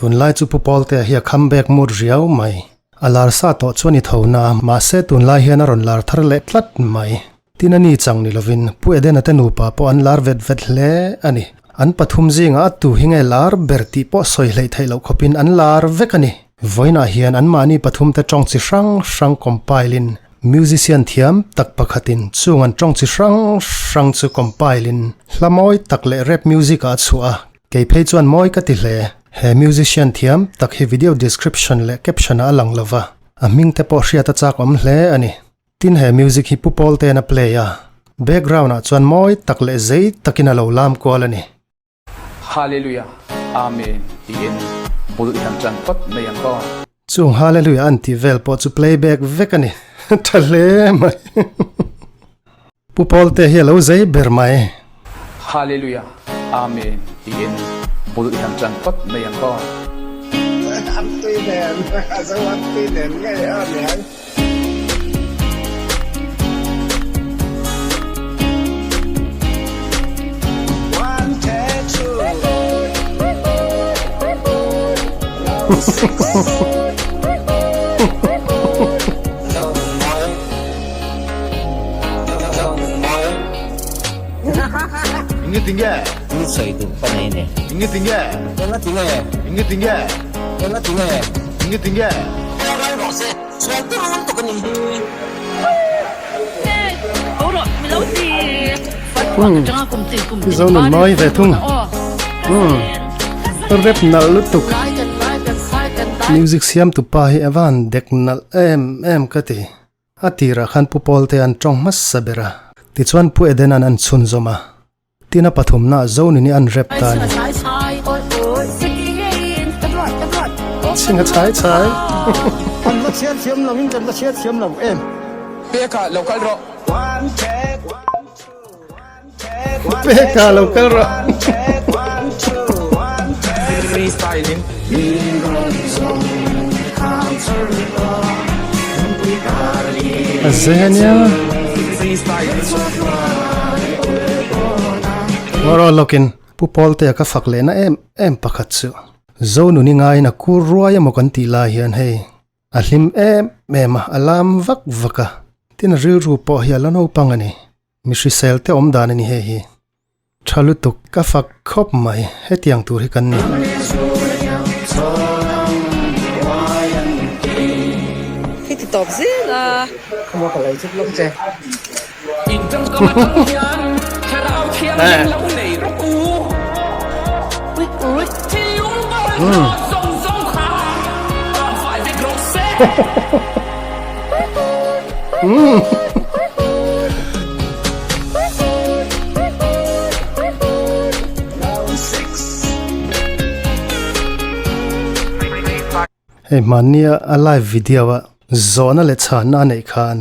Tunlai chu Pu Pawltea hi a comeback mood riau mai. A lar sa tawh chuan i tho na, mahse tunlai hian a rawn lar thar leh tlat mai. Tin a ni chang ni lovin Pu Edena te nupa pawh an lar vet vet hle a ni. An pathum zingah a tu hi nge lar ber tih pawh sawi hleih theih loh khawpin an lar vek a ni. Vawiinah hian anmahni pathum te tawng chi hrang hrang compile in musician thiam tak pakhatin chung an tawng chi hrang hrang chu compile in hla mawi tak leh rap music ah a chhuah a, Kei phei chuan mawi ka ti hle. He musician thiam tak hi video description leh caption ah a lang lova, a hming te pawh hriat a chak awm hle a ni. Tin he music hi Pu Paul ten a play a, background ah chuan mawi tak leh zei takin a lo lam kual a ni. Hallelujah Amen tiin bul i han tan phawt mai ang aw. Chung Hallelujah an tih vel pawh chu playback vek a ni. Tha hle mai. Pu Pawlte hi a lo zei ber mai. Hallelujah Amen tiin bul i han tan phawt mai ang aw. An tui nen a zo an tui nen ngei a niang. Zo nun mawi ve thung rep nalh lutuk music siam tu pa hi a van dek nalh em em ka ti a tirah khan pu pawl te an tawng hmasa ber a tichuan pu Eden an an chhunzawm a. Tina pathumna Zonini an rep ta a ni. Chhinga chhai chhai. Kan la chhiat thiam lo in kan la chhiat thiam lo em. Peka lo kal rawh. Peka lo kal rawh. Freestyle in. A ze ania. Ngawraw lawkin Pu Pawltea ka fak lehna em em pakhat chu Zonuni ngaiin a kur ruai emaw kan tih lai hian hei a hlim em em a, a lam vak vak a, tin a rilru pawh hi a la naupang a ni. Mi hrisel te awm dan a ni hei hi. Tha lutuk ka fak khawp mai hetiang tur hi kan ni. Hi ti tawp zel a. Hei hmannia a live video a zawhna leh chhanna a neih khan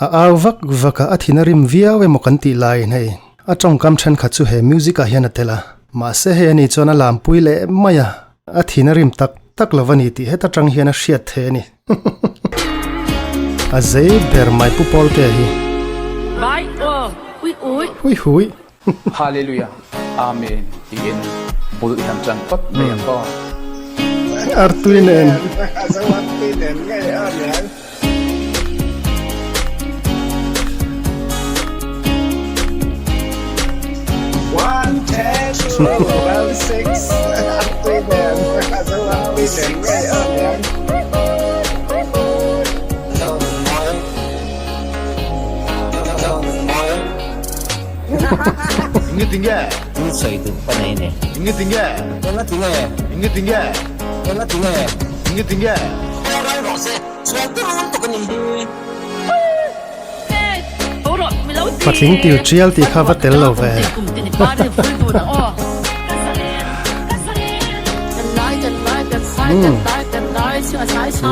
a au vak vak a, a thin a rim viau emaw kan tih laiin hei a tawngkam thenkhat chu he music ah hian a tel a, mahse hei ani chuan a lampui leh mai a, a thin a rim tak tak lo a ni tih heta tang hian a hriat thei a ni. A zei ber mai Pu Pawltea hi. Bai aw ui ui. Hui hui. Hallelujah Amen tiin bul i han tan phawt mai ang aw. Artui nen. Patling tiu tial tih kha va tel lo ve.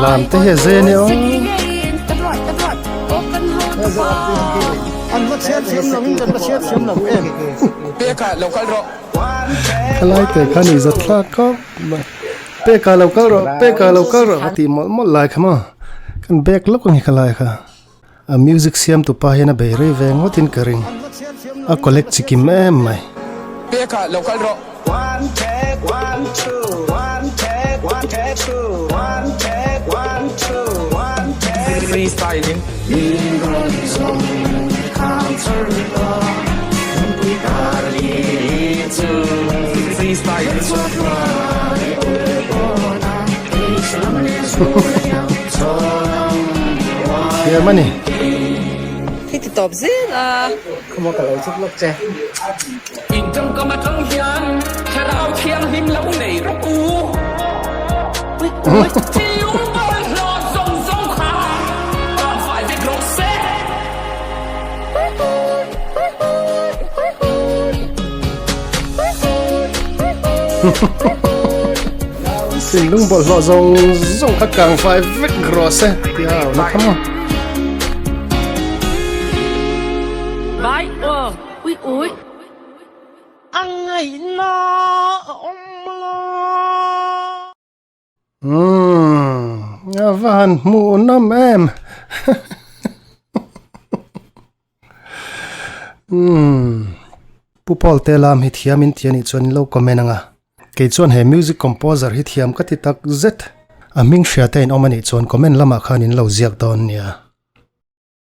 Lam te hi a ze nia aw. Khalai te kha ni zat thlak khawp mai. Peka lo kal rawh, peka lo kal rawh ka tih mawlh mawlh lai kha maw. Kan bag lawk ang hi khalai kha. A music siam tu pa hian a bei rei ve ngawt in ka ring. A collect chi kim em mai. Peka lo kal rawh. Free style in. Free style in. Thiam a ni. Hei ti tawp zel a. Khawmaw ka lo chuk lawk che. In tawngkam atang hian thlarau thianghlim lo nei rawh u. Thiung bawlhhlawh zawng zawng kha kang fai vek rawh se. Thinlung bawlhhlawh zawng zawng kha kang fai vek rawh se tia a awm a kha maw. Vai aw ui ui. A ngaihna a awm lo. Umm, a va han hmuh nawm em. Umm, Pu Paul te lam hi thiam in ti a nih chuan in lo comment ang a. Kei chuan he music composer hi thiam ka ti tak zet. A hming hria te in awm a nih chuan comment lamah khan in lo ziak dawn nia.